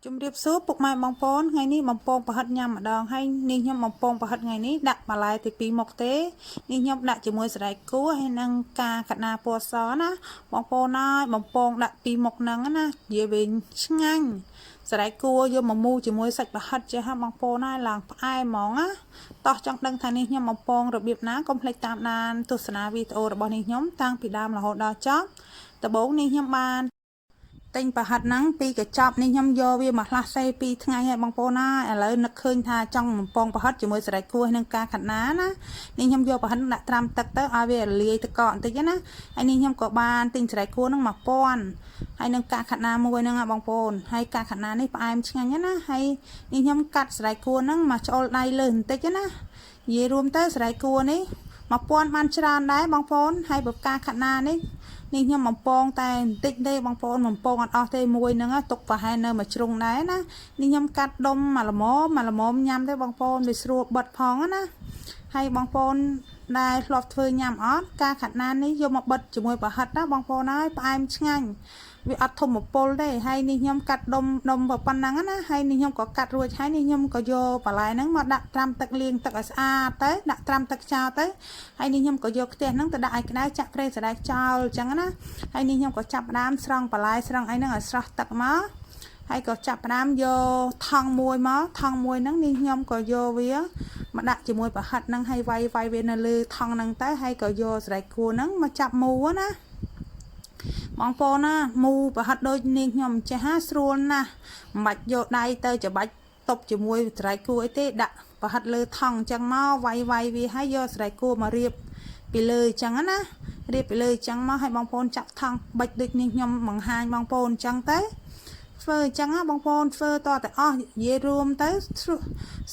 ជំរាបសួរពុកម៉ែបងប្អូនថ្ងៃនេះបំពងប្រហិតញ៉ាំម្ដងហើយនេះខ្ញុំបំពងប្រហិតថ្ងៃនេះដាក់បន្លែទី2មុខទេនេះខ្ញុំដាក់ជាមួយសណ្តែកគួរហើយនឹងការកណាពណ៌សណាបងប្អូនអើយបំពងដាក់ពីរមុខហ្នឹងណានិយាយវិញឆ្ងាញ់សណ្តែកគួរយកមកមូជាមួយសាច់ប្រហិតចេះហ่ะបងប្អូនអើយឡើងផ្អែមហ្មងណាតោះចង់ដឹងថានេះខ្ញុំបំពងរបៀបណាកុំភ្លេចតាមដានទស្សនាវីដេអូរបស់នេះខ្ញុំតាំងពីដើមរហូតដល់ចប់ដំបូងនេះខ្ញុំបាន ទិញប្រហិតហ្នឹងពីកញ្ចប់នេះខ្ញុំយកវាមកផ្លាស់សេ2ថ្ងៃហើយបងប្អូនណាឥឡូវនឹកឃើញថាចង់បំពងប្រហិតជាមួយសរ៉ៃគួរនឹងការខាត់ណាណានេះខ្ញុំយកប្រហិតដាក់ត្រាំទឹកទៅឲ្យវារលាយទឹកកកបន្តិចណាហើយនេះខ្ញុំក៏បានទិញសរ៉ៃគួរហ្នឹង1000ហើយនឹងការខាត់ណាមួយហ្នឹងបងប្អូនហើយការខាត់ណានេះផ្អែមឆ្ងាញ់ណាហើយនេះខ្ញុំកាត់សរ៉ៃគួរហ្នឹងមកឆ្អុលដៃលើបន្តិចណានិយាយរួមទៅសរ៉ៃគួរនេះ1000បានច្រើនដែរបងប្អូនហើយបើការខាត់ណានេះនេះខ្ញុំបំពងតែបន្តិចទេបងប្អូនបំពងអត់អស់ទេមួយហ្នឹងទុកប្រហែលនៅមួយជ្រុងដែរណានេះខ្ញុំកាត់ដុំមួយល្មមមួយល្មមញ៉ាំទេបងប្អូនវាស្រួលបិទផងណាហើយបងប្អូនដែលធ្លាប់ធ្វើញ៉ាំអត់ការខាត់ណានេះយកមកបិទជាមួយប្រហិតណាបងប្អូនហើយផ្អែមឆ្ងាញ់វាអត់ធំមពុលទេហើយនេះខ្ញុំកាត់ដុំដុំប៉ុណ្ណឹងណាហើយនេះខ្ញុំក៏កាត់រួចហើយនេះខ្ញុំក៏យកបន្លែហ្នឹងមកដាក់ត្រាំទឹកលាងទឹកឲ្យស្អាតទៅដាក់ត្រាំទឹកចោលទៅហើយនេះខ្ញុំក៏យកខ្ទះហ្នឹងទៅដាក់ឲ្យក្តៅចាក់ប្រេងសណ្តែកចោលអញ្ចឹងណាហើយនេះខ្ញុំក៏ចាប់ផ្ដើមស្រង់បន្លែស្រង់អីហ្នឹងឲ្យស្រស់ទឹកមកហើយក៏ចាប់ផ្ដើមយកថង់មួយមកថង់មួយហ្នឹងនេះខ្ញុំក៏យកវាមកដាក់ជាមួយប្រហិតហ្នឹងហើយវាយវាយវានៅលើថង់ហ្នឹងទៅហើយក៏យកសណ្តែកគួរហ្នឹងមកចាប់មូណាបងប្អូនណាមូប្រហិតដូចនាងខ្ញុំចេះហាស្រួលណាស់មិនបាច់យកដៃទៅច្បាច់តប់ជាមួយសណ្តែកគួរអីទេដាក់ប្រហិតលើថង់អញ្ចឹងមកវាយវាយវាហើយយកសណ្តែកគួរមករៀបពីលើអញ្ចឹងណារៀបពីលើអញ្ចឹងមកឲ្យបងប្អូនចាប់ថង់បាច់ដូចនាងខ្ញុំបង្ហាញបងប្អូនអញ្ចឹងទៅធ្វើអញ្ចឹងណាបងប្អូនធ្វើតតែអស់និយាយរួមទៅ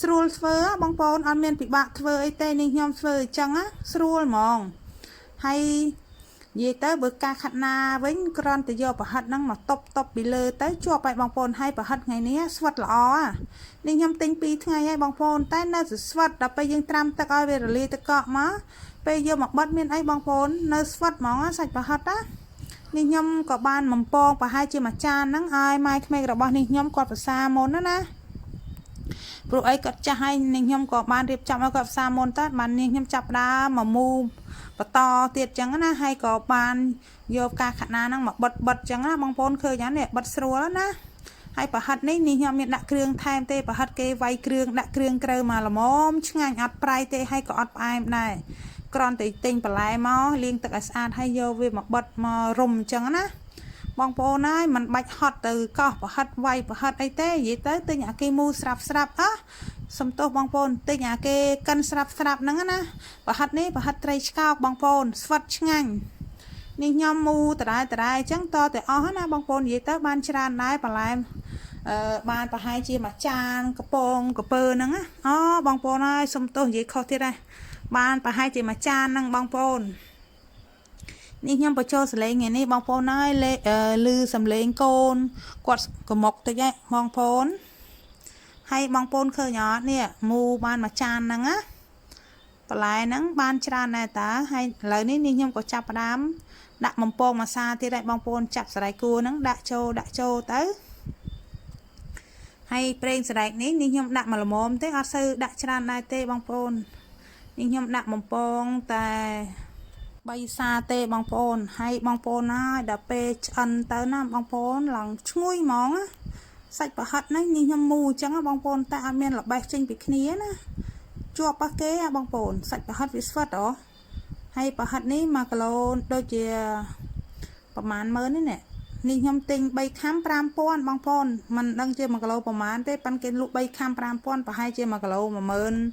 ស្រួលធ្វើបងប្អូនអត់មានពិបាកធ្វើអីទេនេះខ្ញុំធ្វើអញ្ចឹងណាស្រួលហ្មងហើយនិយាយទៅបើការខាត់ណាវិញគ្រាន់តែយកប្រហិតហ្នឹងមកតប់តប់ពីលើទៅជាប់ឲ្យបងប្អូនហើយប្រហិតថ្ងៃនេះស្វិតល្អនេះខ្ញុំទិញ2ថ្ងៃហើយបងប្អូនតែនៅស្វិតដល់ពេលយើងត្រាំទឹកឲ្យវារលាយទឹកកកមកពេលយកមកបិទមានអីបងប្អូននៅស្វិតហ្មងសាច់ប្រហិតណានេះខ្ញុំក៏បានបំពងប្រហែលជាមួយចានហ្នឹងឲ្យម៉ែក្មេករបស់នេះខ្ញុំគាត់ប្រសាមុនណាណាព្រោះអីគាត់ចាស់ហើយនេះខ្ញុំក៏បានរៀបចំឲ្យគាត់ផ្សាមុនតើបាននេះខ្ញុំចាប់ដើមមកមូបន្តទៀតចឹងណាហើយក៏បានយកការខណាហ្នឹងមកបិទបិទចឹងណាបងប្អូនឃើញហ្នឹងនេះបិទស្រួលណាហើយប្រហិតនេះនេះខ្ញុំមានដាក់គ្រឿងថែមទេប្រហិតគេវាយគ្រឿងដាក់គ្រឿងក្រៅមកល្មមឆ្ងាញ់អត់ប្រៃទេហើយក៏អត់ផ្អែមដែរគ្រាន់តែទិញបន្លែមកលាងទឹកឲ្យស្អាតហើយយកវាមកបិទមករុំអញ្ចឹងណាបងប្អូនហើយมันបាច់ហត់ទៅកោះប្រហិតវាយប្រហិតអីទេនិយាយទៅទិញអាគេមូស្រាប់ស្រាប់អ่ะសំទោសបងប្អូនទិញអាគេកិនស្រាប់ស្រាប់ហ្នឹងណាប្រហិតនេះប្រហិតត្រីឆ្កោកបងប្អូនស្វិតឆ្ងាញ់នេះខ្ញុំមូតរ៉ែតរ៉ែអញ្ចឹងតតែអស់ណាបងប្អូននិយាយទៅបានច្រើនដែរបន្លែអឺបានប្រហែលជាមួយចានកពងកពើហ្នឹងណាអូបងប្អូនហើយសំទោសនិយាយខុសទៀតហើយបានប្រហែលជាមួយចានហ្នឹងបងប្អូននេះខ្ញុំបញ្ចូលសលេងថ្ងៃនេះបងប្អូនហើយលេឮសំឡេងកូនគាត់កមុកតិចហ៎បងប្អូនហើយបងប្អូនឃើញអត់នេះមូបានមួយចានហ្នឹងណាបន្លែហ្នឹងបានច្រើនដែរតាហើយឥឡូវនេះនេះខ្ញុំក៏ចាប់ផ្ដើមដាក់បំពងម្សាទៀតហើយបងប្អូនចាប់សរៃគួរហ្នឹងដាក់ចូលដាក់ចូលទៅហើយប្រេងសរ៉ែកនេះនេះខ្ញុំដាក់មកល្មមទេអត់សូវដាក់ច្រើនដែរទេបងប្អូននេះខ្ញុំដាក់បំពងតែ3សាទេបងប្អូនហើយបងប្អូនហើយដល់ពេលឆ្អិនទៅណាបងប្អូនឡើងឈ្ងុយហ្មងណាសាច់ប្រហិតហ្នឹងនេះខ្ញុំមូអញ្ចឹងបងប្អូនតែអត់មានល្បេះចេញពីគ្នាណាជាប់ប៉ះគេបងប្អូនសាច់ប្រហិតវាស្វិតហ៎ហើយប្រហិតនេះ1គីឡូដូចជាប្រហែលម៉ឺននេះនេះនេះខ្ញុំទិញ3ខាំ5000បងប្អូនមិនដឹងជា1គីឡូប្រហែលទេប៉ិនគេលក់3ខាំ5000ប្រហែលជា1គីឡូ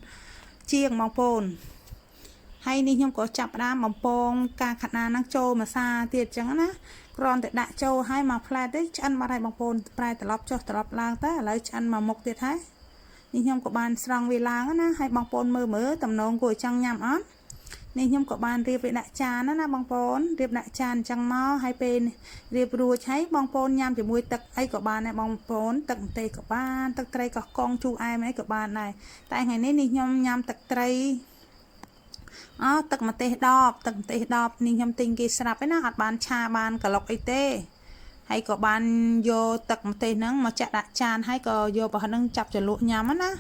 10000ជាងបងប្អូនហើយនេះខ្ញុំក៏ចាប់ផ្ដើមបំពងការខាត់ណាហ្នឹងចូលមួយសាទៀតអញ្ចឹងណាគ្រាន់តែដាក់ចូលឲ្យមកផ្លែទេឆ្អិនបាត់ហើយបងប្អូនប្រែត្រឡប់ចុះត្រឡប់ឡើងទៅឥឡូវឆ្អិនមកមុខទៀតហើយនេះខ្ញុំក៏បានស្រង់វាឡើងណាហើយបងប្អូនមើលមើលតំណងគួរចង់ញ៉ាំអត់នេះខ្ញុំក៏បានរៀបវាដាក់ចានណាបងប្អូនរៀបដាក់ចានអញ្ចឹងមកហើយពេលរៀបរួចហើយបងប្អូនញ៉ាំជាមួយទឹកអីក៏បានដែរបងប្អូនទឹកម្ទេសក៏បានទឹកត្រីកោះកុងជូរអែមអីក៏បានដែរតែថ្ងៃនេះនេះខ្ញុំញ៉ាំទឹកត្រីអោទឹកម្ទេសដបទឹកម្ទេសដបនេះខ្ញុំទិញគេស្រាប់ឯណាអត់បានឆាបានក្លុកអីទេហ ហើយក៏បានយកទឹកម្ទេសហ្នឹងមកចាក់ដាក់ចានហើយក៏យកប្រហិតហ្នឹងចាប់ជ្រលក់ញ៉ាំណា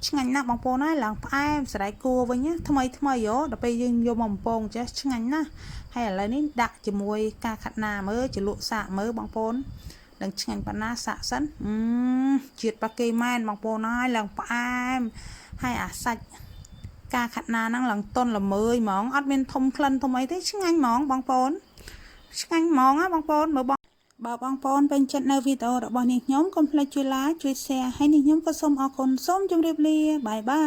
ឆ្ងាញ់ណាស់បងប្អូនហើយឡើងផ្អែមសណ្តែកគួរវិញណាថ្មីថ្មីយោដល់ពេលយើងយកមកបំពងចេះឆ្ងាញ់ណាស់ហើយឥឡូវនេះដាក់ជាមួយការខាត់ណាមើលជ្រលក់សាកមើលបងប្អូននឹងឆ្ងាញ់ប៉ុណ្ណាសាក់សិនអឺជាតិប៉ាគេម៉ែនបងប្អូនហើយឡើងផ្អែមហើយអាសាច់ការខាត់ណាហ្នឹងឡើងតុនល្មើយហ្មងអត់មានធំក្លិនធំអីទេឆ្ងាញ់ហ្មងបងប្អូនឆ្ងាញ់ហ្មងណាបងប្អូនមើលបងបើបងប្អូនពេញចិត្តនៅវីដេអូរបស់នេះខ្ញុំកុំភ្លេចជួយ like ជួយ share ហើយនេះខ្ញុំក៏សូមអរគុណសូមជម្រាបលាbye bye.